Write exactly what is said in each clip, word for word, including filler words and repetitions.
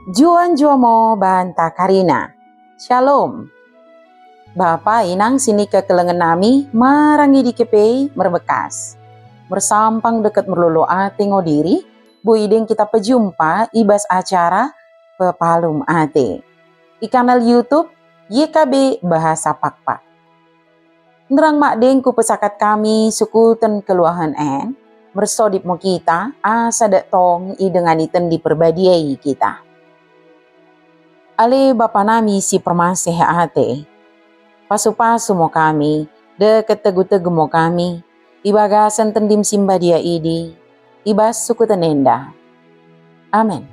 Njuah-njuah mo banta karina. Shalom. Bapa inang si nikekelengen nami, marang idi kepe merbekas. Mersampang deket merlolo ate ngo diri, boi deng kita pejumpa i bas acara Pepalum Ate i kanal YouTube Y K B Bahasa Pakpak. Nderang mak deng kupesakat kami sukuten keluahen en, mersodip mo kita, asa dak tong idengani Tendi Perbadia i kita. Ale Bapa nami si permaseh ate, pasu-pasu mo kami, deket tegu-tegu mo kami, i bagasen Tendim si mbadia idi, i bas sukuten enda. Amen.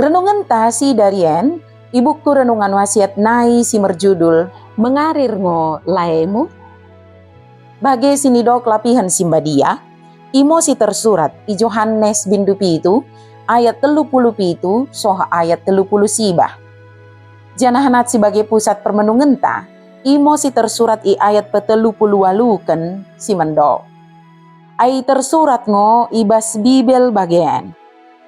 Renungenta si darien i buku Renungan Wasiat nai si merjudul Mengarir Ngo Laemu. Bage si nidok lapihen si mbadia, imo si tersurat i Johanes bindu pitu ayat telu puluh pitu soh ayat telu puluh sibah. Janah nat si bage pusat permenungenta, imo si tersurat i ayat petelu puluh waluken si mendok. Ai tersurat ngo i bas Bibel bagen,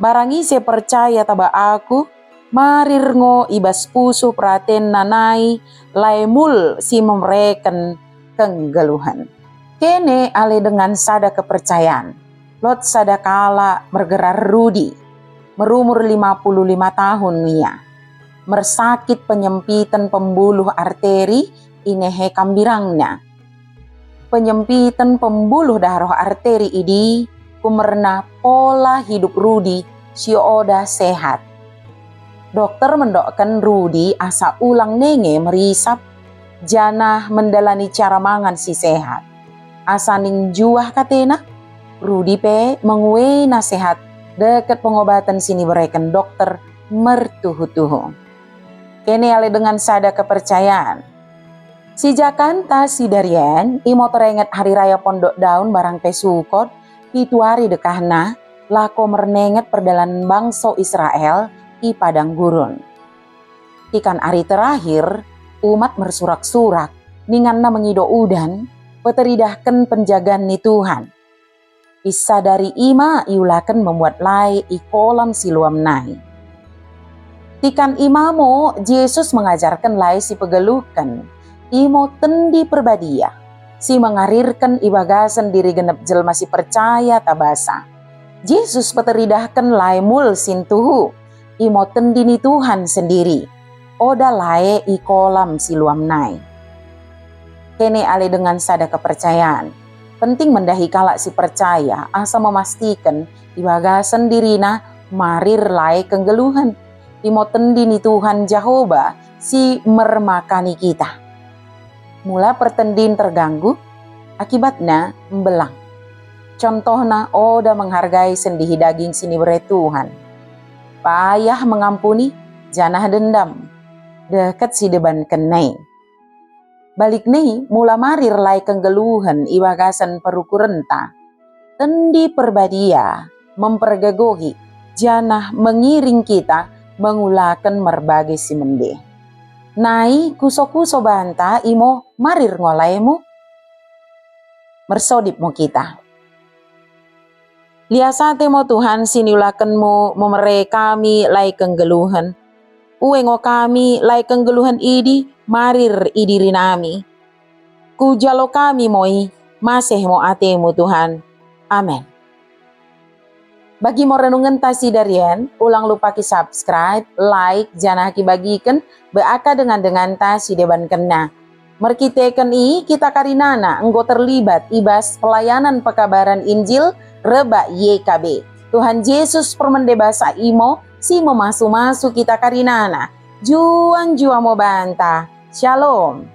"Barang ise percaya taba Aku, marir ngo i bas pusuh peratenna nai lae mul si memereken kenggeluhen." Kene ale dengan sada kepercayan, lot sada kalak mergerar Rudi, merumur lima puluh lima tahun ia, mersakit penyempiten pembuluh arteri i nehe kambirangna. Penyempiten pembuluh darah arteri idi kumerna pola hidup Rudi si oda sehat. Dokter mendokken Rudi asa ulang nenge merisap, janah mendalani cara mangan si sehat. Asa ning njuah katena, Rudi pe menguena sehat deket pengobaten si nibereken dokter mertuhu-tuhu. Kene ale dengan sada kepercayan. Si jakanta si darien, imo terenget Hari Raya Pondok Daun barang pe Sukot, pitu wari dekahna, lako mernenget perdalanen bangso Israel i padang gurun. Tikan ari terakhir, umat mersurak-surak, ninganna mengido udan, peteridahken penjagan ni Tuhan. Isadari ima iulaken memuat lae i kolam Siloam nai. Tikan imamo Jesus mengajarken lae si pegeluhken, imo Tendi Perbadia, si mengarirken i bagasen diri genep jelma si percaya tabasa. Jesus peteridahken lae mul si ntuhu, imo Tendi ni Tuhan sendiri, oda lae i kolam Siloam nai. Kene ale dengan sada kepercayan. Penting mendahi kalak si percaya asa memastiken i bagasen dirina marir lae kenggeluhen, imo Tendi ni Tuhan Jehoba si mermakani kita. Mula pertendin terganggu, akibatna mbelang. Contohna, oda menghargai sendihi daging si nibere Tuhan. Payah mengampuni, janah dendam, deket si debanken nai. Balik nai, mula marir lae kenggeluhen i bagasen perukurenta. Tendi Perbadia mempergegohi janah mengiring kita mengulaken merbage si mende. Nai kuso-kuso banta imo marir ngo laemu? Mersodip mo kita. Lias ate mo Tuhan si niulakenmu memere kami lae kenggeluhen. Ue ngo kami lae kenggeluhen idi marir i diri nami. Kujalo kami moi, maseh mo atemu Tuhan. Amen. Bagi mo renungenta si darien, ulang lupa ki subscribe, like, janah ki bagiken, be aka dengan-denganta si debankenna. Merkiteken i, kita karinana enggo terlibat i bas pelayanan pekabaren Injil rebak Y K B. Tuhan Jesus permende basa imo si memasu-masu kita karinana. Juah-juah mo banta. Shalom.